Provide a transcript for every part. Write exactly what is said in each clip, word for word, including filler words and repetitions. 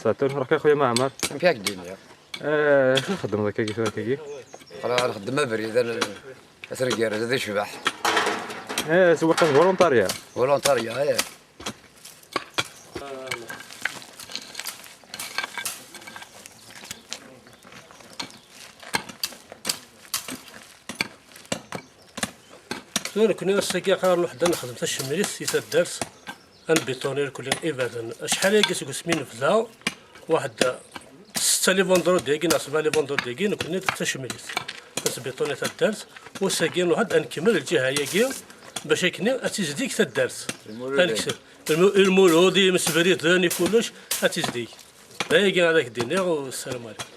Saɛtun, ruḥ kan, xuya Maɛmer. Amek i ak-d-iniɣ? Eh, acu txeddmeḍ akkagi tura akkagi? Aql-aɣ nxeddem abrid, ad n-, ad t-ngerrez, ad yecbeḥ. Eh, sewweq volontarya. Volontarya, eh. Tura nekkni ass-agi aql-aɣ nruḥ-d ad nexdem tacemrit i taddart, ad nbiṭuni irkelli iberdan. Acḥal ayagi seg wasmi nebda, waḥed setta les vendredis-agi neɣ sebɛa les vendredis-agi, nekkni d tacemrit. Ad nesbiṭuni taddart, wass-agi nruḥ-d ad nkemmel lǧiha-agi, bac akken ad tizdig taddart. Lmulud. Ad nekseb. Lmu-, lmulud, imsebriden, i kullec, ad tizdig. D ayagi ara k-d-iniɣ, u sslam ɛlikum.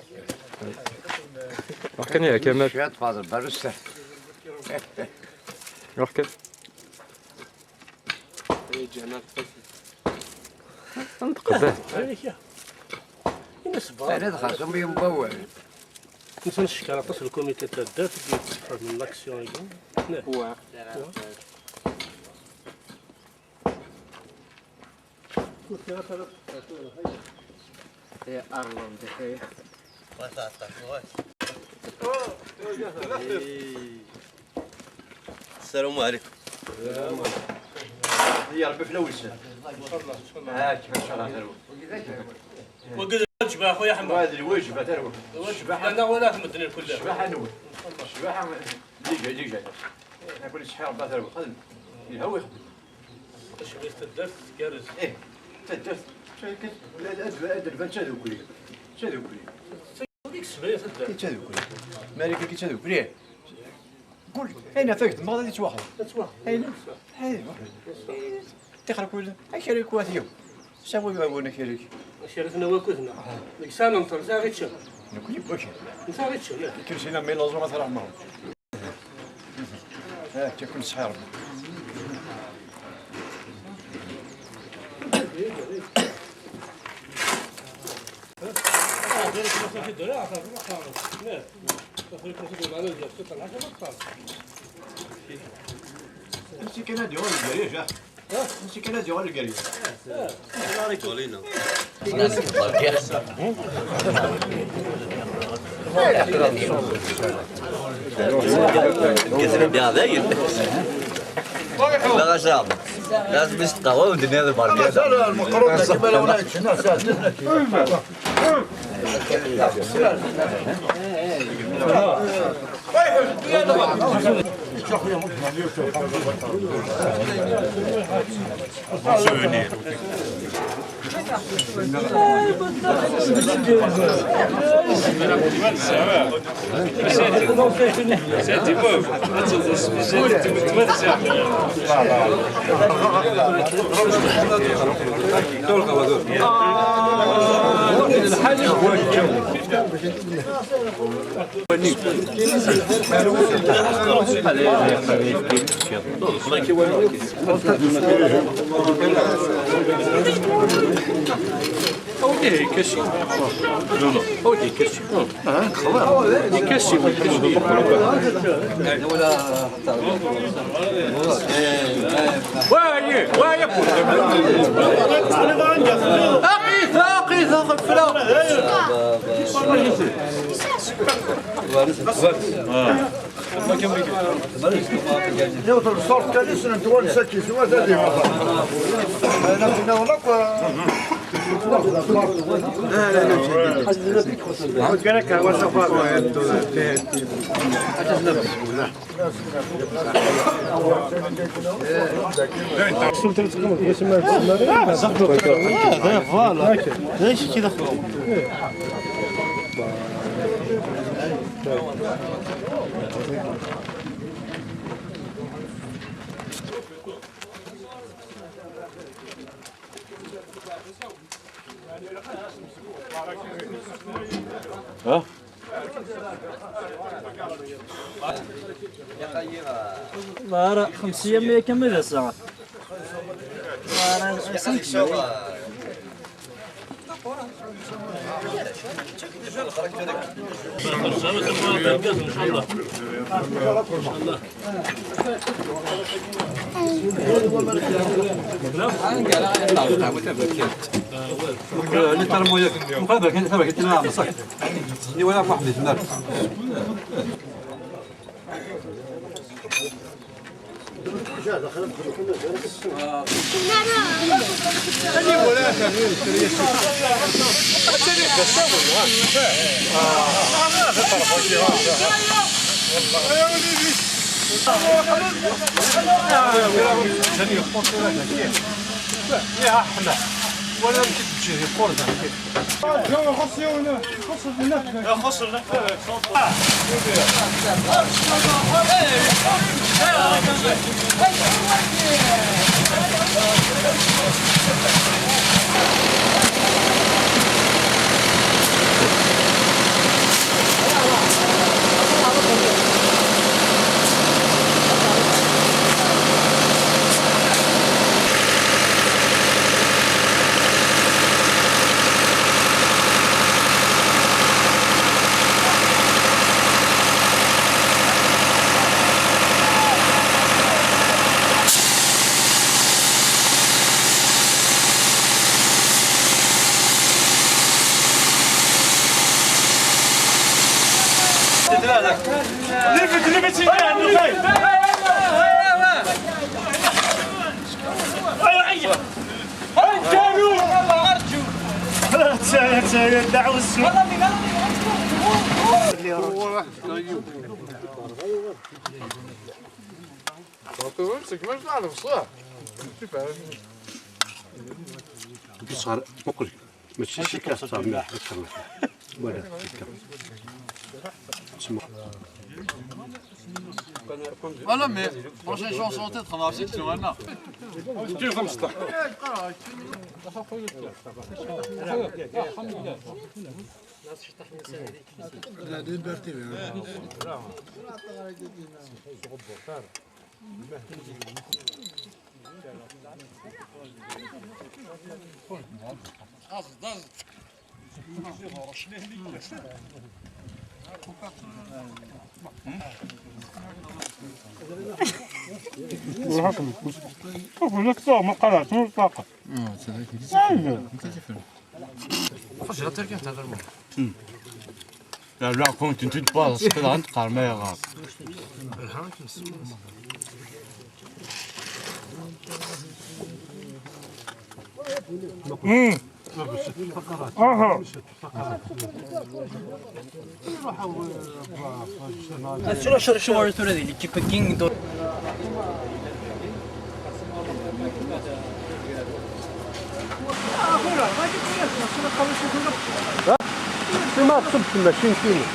Ruḥ kan ya Kamal. Cwiṭ Faḍel, berrec. Ruḥ kan. Tenṭeq-d. Ini sebba. Ala, xas, um, yembawal. Nsan ccekkeṛ aṭas lkumite n taddart i d-yesfehmen l'action-agi. Wa. Wa. السلام عليكم. يا ربي في الأول سنة. هاك، ما شاء الله، غير. وقد الوجبة أخويا أحمد. هذه الوجبة تروح. الوجبة. لا، لا، ولا في المدن الكل. الشباحة نور. الشباحة اللي جاي، اللي جاي. نقول لك شحال ربي تروح. خدم. يهوي يخدم. اش بغيت تدرت تكرز؟ ايه، تدرت. شايف كيف؟ لا، لا، لا، لا، لا، تشادو كلي. تشادو كلي. هذيك السبعين تدرت. كي تشادو كلي. مالك كي تشادو كلي. قول، أين فايت؟ ما غادي تواخذ. تواخذ. أين؟ أين؟ تخرج كل، أي شريك واثيو. سوي وانا شريك. شريكنا وكذنا. ديك سنة نطر، ساعة غير تشم. نكون يبوش. ساعة غير تشم، لا. كل سنة ما يلازم مثلا عمرهم. اه، تكون صحيح ربي. امسك انا ديور الجريج، اه. امسك انا ديور الجريج. كثر بها ذايد. لا غشام. لازم يستقوى ودنيا البركة. المقرون كما لو لا يتشنى ساعة. اوكي كاشي. نو، نو. اوكي كاشي. اه، خلاص. كاشي، كاشي. واه، واه. اقيس، اقيس، اقيس. يوصل الصوت كان يسرن دوال سكي سوا زادي. انا كنا هناك. لا، لا، لا. كان هو سفر. ها؟ لا، راه خمسمية كامل الساعة. راه خمسمية. Litar moya, mqabel kan tabakit n lɛamṣak. Ni wala Muḥemmed Mari. Muqel. ماشي شي كاس تاع مليح، أكثر من هكا. ولا شي كاس. تسمع. Voilà, mais prochaine chanson, peut-être, on va aussi sur un an. شوف لك صور ما قرأت، شنو الطاقة؟ آه، صدقني. أيوة. أنت تفهم. خرج غير تركي، أنت غير مهم. لا، لا، كنت أنت تبغى كده عند قرمية غاب. مم. أها. Asura, asura, asura, asura, di l'équipe King. Sima تصب في الماشين فينا.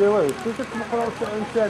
ايوا، كنت كنقراو نتاع.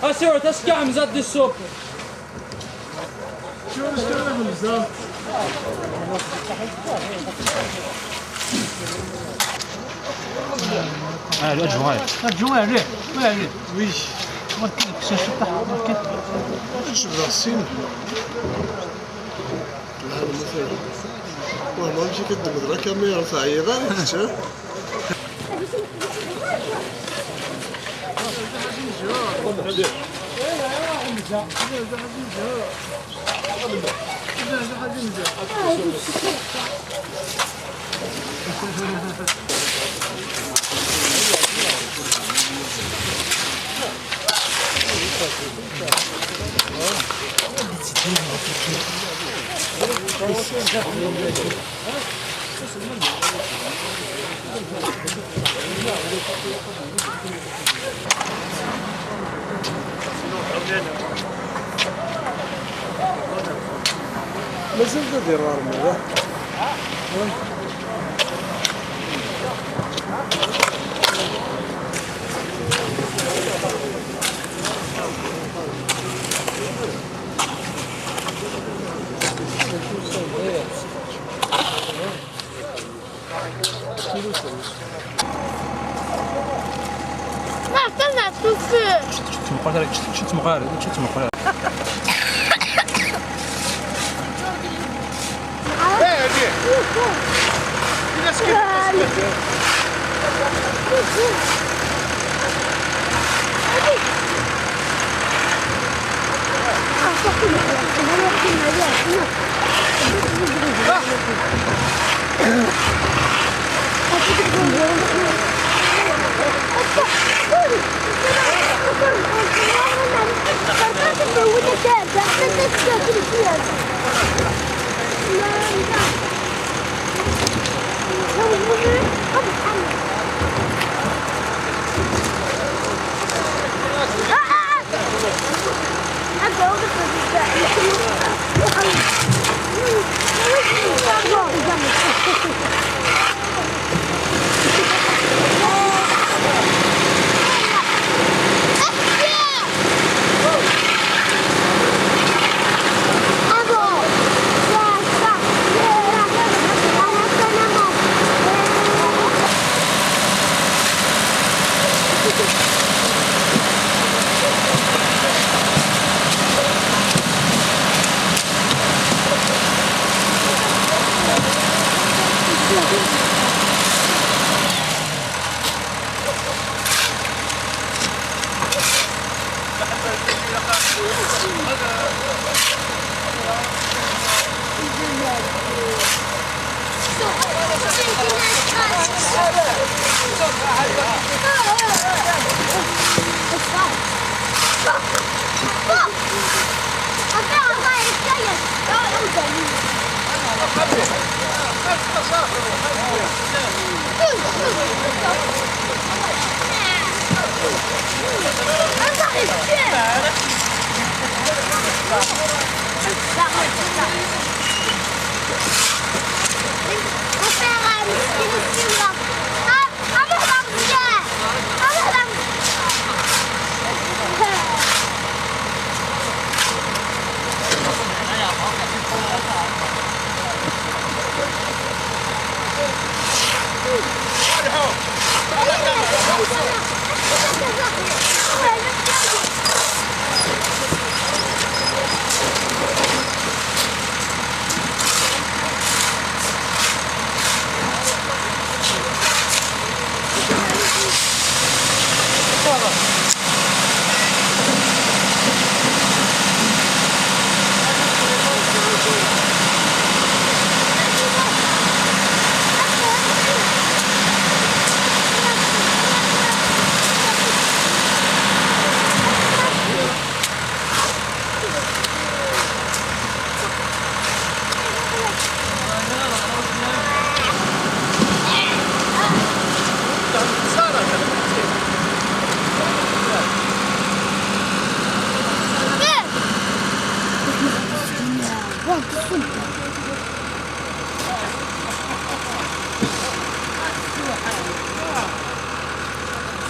Assurd, tasekkaḥ mzad di ṣṣup. Ah, le adjoint. Adjoint, allez. Oui, allez. Oui. Marquez, c'est un chat, marquez. Je vais essayer. والله ما نمشي كدمر لا كاميرا، تعيط غير تشوف. مازال دا دير راه الماء. ما عطلنا الطفل. شو تمقال، شو تمقال، شو تمقال.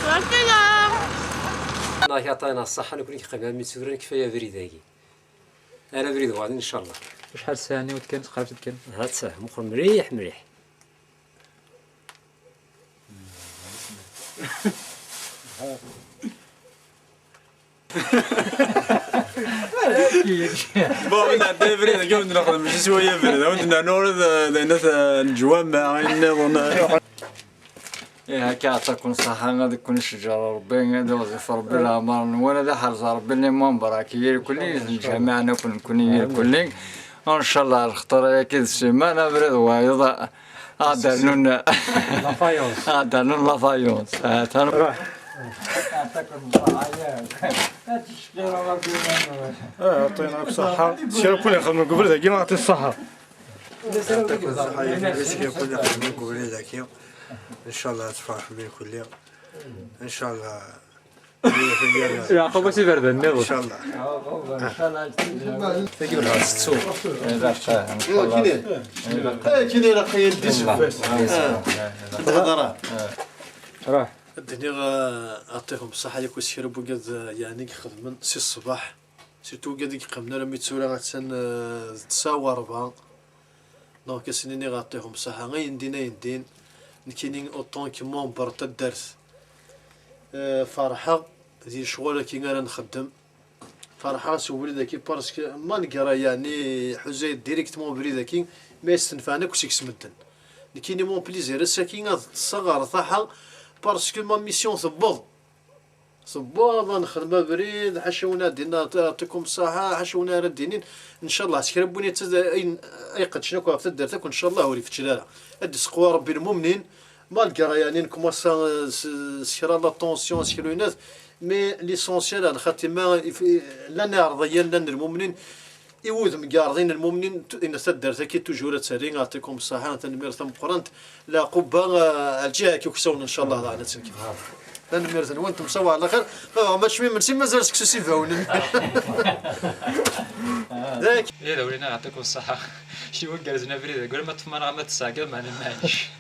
صافي لا. الله يعطينا الصحة، نكون كيما ميتسورين كفاية بريداكي. أنا بريد غادي إن شاء الله. شحال الساعة نيوت كانت قربت كان؟ هات ساعة مخر مليح مليح. Bon, nɛedda abrid-agi, ur d-nexdem mačči s waya abrid, ur d-nernu ula d, d ayen at, n leǧwamaɛ, ayen nniḍen. Ih, akka, yeɛṭikum ṣṣeḥḥa, ad ken-iceǧǧer Rebbi, ad iɣzif Rebbi leɛmer-nwen, ad iḥrez Rebbi les membres-agi irkelli, d lǧameɛ-nwen nekkni irkelli. Ncallah lxeṭra-agi d ssiman, abrid wayeḍ, ad d-rnun, la faïence. Ad d-rnun la faïence. Ah, tan- Ruḥ. Ah, yeɛṭikum ṣṣeḥḥa. Kra n win ixedmen deg ubrid-agi, yeɛṭi ṣṣeḥḥa. Yeɛṭikum ṣṣeḥḥa, yeɛṭikum ṣṣeḥḥa. Ncallah ad tferḥem irkelli. Ncallah. Yeɛqub-as iberdan nniḍen. Ncallah. Tagi ur ɣas tettu. Akken ilaq ad yeldi s fell-as. Ad d-hedreɣ. Ruḥ. Ad d-iniɣ, eh, yeɛṭikum ṣṣeḥḥa yakk s kra n wigad, eh, yeɛni i ixedmen si ṣṣbeḥ. Surtout wigad i yeqqimen armi d tura, attan, eh, d ttesɛa u rebɛa. Donc, ad sen-iniɣ yeɛṭikum ṣṣeḥḥa, ayen din, ayen din. Nekkini, autant que membre n taddart, eh, ferḥeɣ di lecɣal-agi ara nxeddem. Ferḥeɣ s ubrid-agi, parce que malgré, yeɛni, ḥuza-yi-d directement ubrid-agi, mais stenfɛen akk seg-s medden. Nekkini, mon plaisir, ass-agi ad ṭṭseɣ ɣer taḥa, parce que ma mission tewweḍ. Tewweḍ, ad nexdem abrid, ḥaca win ad d-yenna yeɛṭikum ṣṣeḥḥa, ḥaca win ara d-yinin, ncallah, s kra n win yettad-, ayen, ay iqeddcen akk ɣef taddart akk, ncallah, ur ifeččel ara. Ad d-iseqwa Rebbi lmumnin, malgré, yeɛni, nkumaṣa, eh, s, s kra la tension, s kra n winat, mais l'essentiel, a lxatima, if-, llan iɛerḍiyen, llan lmumnin, i wudem n yiɛerḍiyen lmumnin, tu-, in taddart-agi toujours ad terri, yeɛṭikum ṣṣeḥḥa, tanemmirt tameqqrant, leɛqubba, eh, ar lǧiha-agi uksawen, ncallah, daɣen ad tt-nkemmel. Tanemmirt-nwen, temsawa ɛla xir. Ma bɣam ad teččem imensi, mazal seksu s ibawen. Yak. Ih, d awlina, yeɛṭikum ṣṣeḥḥa. Ci win gerzen abrid, aggur ma ṭṭfem ara ma tesɛeggeḍ, meɛna maɛlic.